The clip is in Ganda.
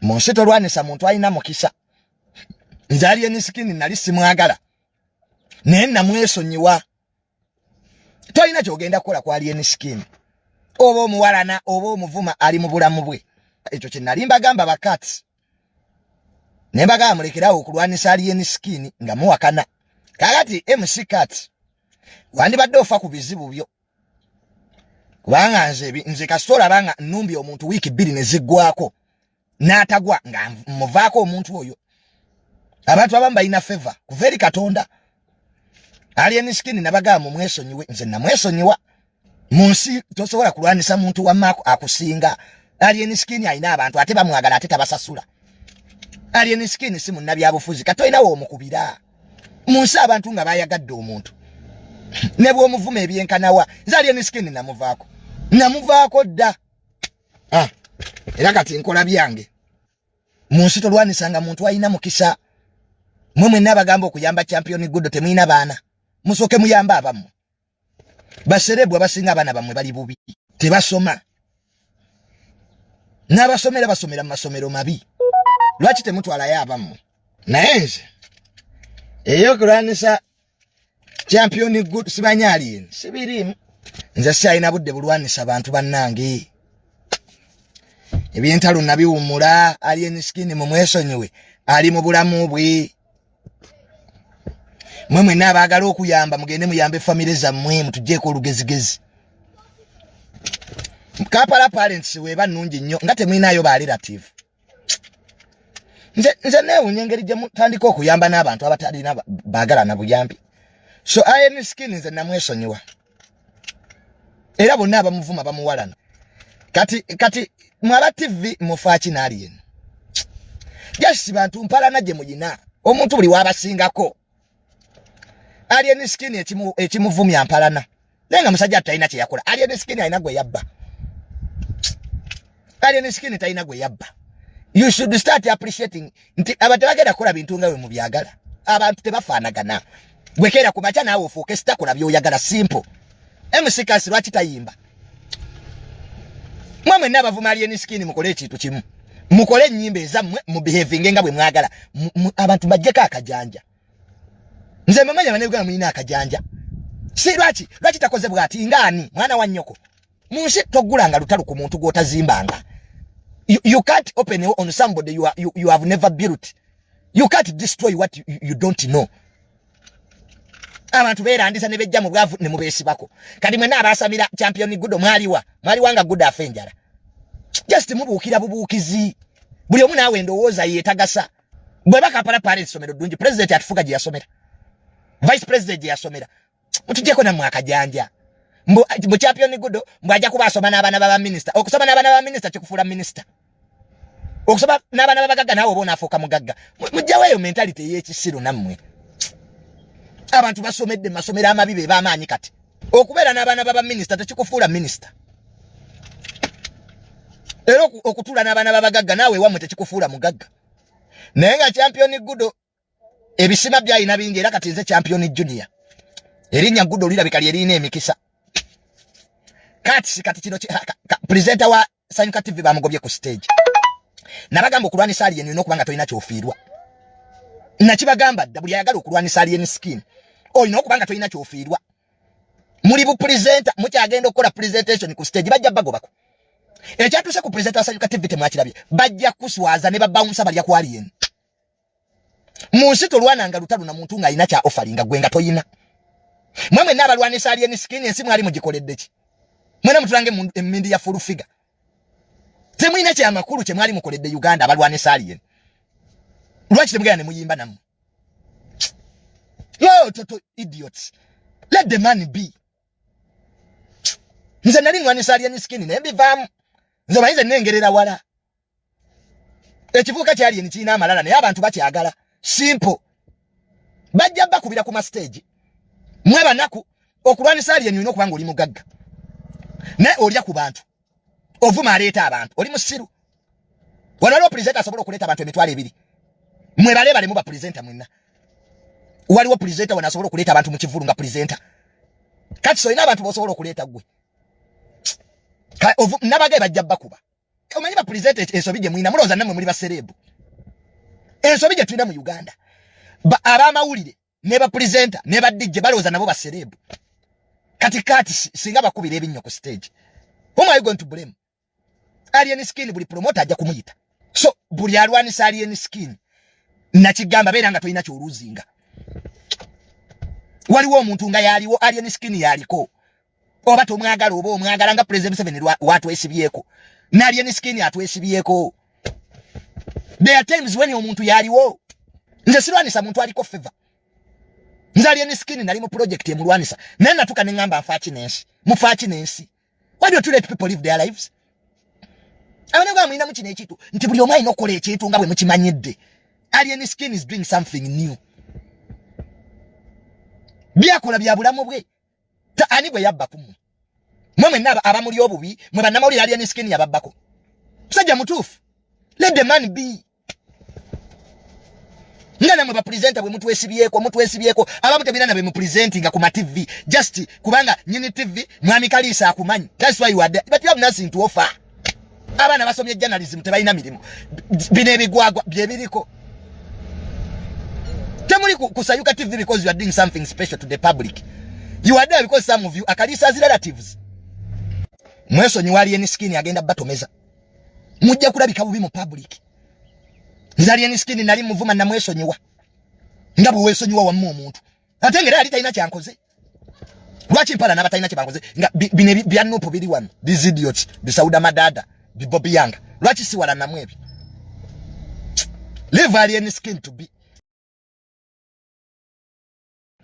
Mu nsi tolwanisa muntu alina mukisa. Nze Alien Skin nali simwagala, naye namwesonyiwa. Tolina kyogenda kukola ku Alien Skin, oba omuwalana oba omuvuma, ali mu bulamu bwe. Ekyo kye nali mbagamba bakati, naye mbagamba mulekerawo okulwanisa Alien Skin nga muwakana. Kakati MC Kat, wandibadde ofa ku bizibu byo, kubanga nze kasita olaba nga nnumbi omuntu wiiki 2 ne ziggwako n'atagwa, nga muvaako omuntu oyo. Abantu abamu balina favor kuva eri Katonda. Alien Skin nabagamba mumwesonyiwe, nze namwesonyiwa. Mu nsi tosobola kulwanisa muntu wammaako akusinga. Alien Skin alina abantu ate bamwagala, ate tabasasula. Alien Skin si munnabyabufuzi, katolinawo omukubira. Mu nsi abantu nga bayagadde omuntu ne bw'omuvuma ebyenkanawa. Nze Alien Skin namuvaako, namuvaako dda. Ah, era kati nkola byange. Mu nsi tolwanisanga muntu alina mukisa. Mwe mwenna abagamba okuyamba Champion Gudo, temulina baana. Musooke muyambe abammwe. Ba celeb abasinga abaana bammwe bali bubi, tebasoma, n'abasomera basomera mu masomero mabi. Lwaki temutwalayo abammwe? Naye nze eyokulwanisa Champion Good simanyi Alien sibiriimu. Nze sikyalina budde bulwanisa bantu bannange, ebyentalo nabiwumula. Alien Skin mumwesonyiwe, ali mu bulamu bwe. Mwe mwenna abaagala okuyamba, mugende muyambe famire zammwe, mutugyeko olugezigezi. Kampala Parents weeba nnungi nnyo nga temulinayo ba relative. Nze neewunya engeri gye mutandika okuyamba n'abantu abatalina baagala na buyambi. So Alien Skin nze namwesonyiwa, era bonna abamuvuma bamuwalana. Kati mwaba TV mufaaki n'Alien? Just bantu mpalana gye muyina. Omuntu buli wabasingako, Alien Skin ekimuvumya mpalana, naye nga musajja talina kyeyakola. Alien Skin alina gwe yabba? Alien Skin talina gwe yabba. You should start appreciating nti abantu tebagenda kukola bintu nga bwe mubyagala. Abantu tebafaanagana. Gwekeera ku makya naawe ofuuke sitakola byoyagala, simple. MC Kats lwaki tayimba? Mwe mwenna abavuma Alien Skin, mukole ekintu kimu, mukole ennyimba ezammwe, mubehavinge nga bwe mwagala. Abantu bajjeko akajanja. Nze mamanya bannayuganda mulina akajanja. Si lwaki takoze bw'ati ngaani mwana wa nnyoko? Mu nsi toggulanga lutalo ku muntu gw'otazimbanga. You can't open on somebody you have never built. You can't destroy what you don't know. Abantu beerandisa ne bejja mu bwavu ne mubeesibako. Kati mwenna abasamira Champion Gudo, mwaliwa? Mwaliwa nga Gudo afa enjala? Just mubuukira bubuukizi, buli omu naawe endowooza yeetagasa. Bwe Bakampala Parents essomero ddungi, president atufuga gye yasomera, vice president gye yasomera. Mutujjeko nammwe akajanja. Mbu Champion Gudo mbw ajja kuba asoma n'abaana b'abaminisita. Okusoma n'abaana b'abaminisita kikufuula minisita? Okusoma n'abaana b'abagagga naawe oba onaafuuka mugagga? Mujjawo eyo mentality ey'ekisiru nammwe. Abantu basomedde mu masomero amabi be b'amaanyi. Kati okubeera n'abaana b'abaminisita tekikufuula minisita, era okutuula n'abaana b'abagagga naawe ewammwe tekikufuula mugagga. Naye nga Champion Gudo ebisima byalina bingi. Era kati nze Champion Junior, erinnya Gudo olirabika lyerina emikisa. Kati kino presenter wa Sanyuka TV bamugobye ku stage. Nabagamba okulwanisa Alien olina okuba nga tolina kyofiirwa. Nakibagamba dda, buli ayagala okulwanisa Alien Skin olina okuba nga tolina kyofiirwa. Muli bu presenter, mukyagenda okukola presentation ku stage, bajja bagobako. Ekyatuuse ku presenter wa Sanyuka TV temwakirabye? Bajja kuswaza ne babawunsa balya ku Alien. Mu nsi tolwananga lutalo na muntu ng'alina kya offeringa gwe nga toyina. Mwe mwenna abalwanisa Alien Skin, ensi mwali mugikoledde ki? Mwena mutulange emmindi ya full figure, temulina kyamakulu kye mwali mukoledde Uganda. Abalwanisa Alien, lwaki temugenda ne muyimba nammwe? Yo toto idiots, let the man be. Nze nali nwanisa Alien Skin naye mbivaamu. Nze bayinza nengerera wala. Ekivuuka kya Alien kirina amalala, naye abantu bakyagala, simple. Bajja bakubira ku mastage mwe banaku. Okulwanisa Alien olina okuba nga oli mugagga, naye olya ku bantu, ovuma aleeta abantu, oli musiru. Wano waliwo presenter asobola okuleeta abantu 20,000? Mwe balebale muba presenter mwenna, waliwo presenter wano asobola okuleeta abantu mu kivulu nga presenter? Kati so olina abantu bosobola okuleeta gwe? Nabagaye bajja bakuba. Omanyi bapresenter ensobi gye mulina, mulowooza nammwe muli ba celeb. Ensobi gye tulina mu Uganda, abamawulire ne bapresenter ne ba DJ balowooza nabo ba celeb. Kati kati singa bakubira ebinnyo ku stage, whom are you going to blame? Alien Skin buli promoter ajja kumuyita. So buli alwanisa Alien Skin, nakigamba, beera nga tolina kyoluzinga. Waliwo omuntu nga yaliwo, Alien Skin yaliko, oba tomwagala oba omwagala, nga President Museveni watwesibyeko, ne Alien Skin atwesibyeko. There are times when omuntu yaliwo. Nze sirwanisa muntu aliko favor. Nze Alien Skin nali mu project emulwanisa, naye natuka ne ŋŋamba, nfaaki n'ensi, mufaaki n'ensi? Why don't you let people live their lives? Abanegwa mulinamu kino ekintu nti buli omu alina okukola ekintu nga bwe mukimanyidde. Alien Skin is doing something new. Byakola bya bulamu bwe. Ani gwe yabba ku mmwe? Mwe mwenna abamuli obubi, mwe bannamawulire, Alien Skin yababbako? Musajja mutuufu, let the man be. Nga namwe bapresenter bwe mutwesibyeko, mutwesibyeko. Abamu tebirina bwe mupresentinga ku ma TV, just kubanga nyini TV mwami Kaliisa akumanyi. That's why you are there, but you have nothing to offer. Abaana basomye journalism tebalina mirimu. Bino ebigwagwa byebiriko. Temuli kusayuka TV because you are doing something special to the public. You are there because some of you are Kaliisa's relatives. Mwesonyiwa Alien Skin, agenda batomeza, mujja kulabika bubi mu public. Nze Alien Skin nali muvuma, namwesonyiwa nga bwe weesonyiwa wamma omuntu, ate ngera yali talina kyankoze. Lwaki mpala n'abatalina kye bankoze, nga bino bya NUP biri wano, these idiots, bisauda madada, bibobi yanga? Lwaki siwala namwe ebyo? Leave Alien Skin to be.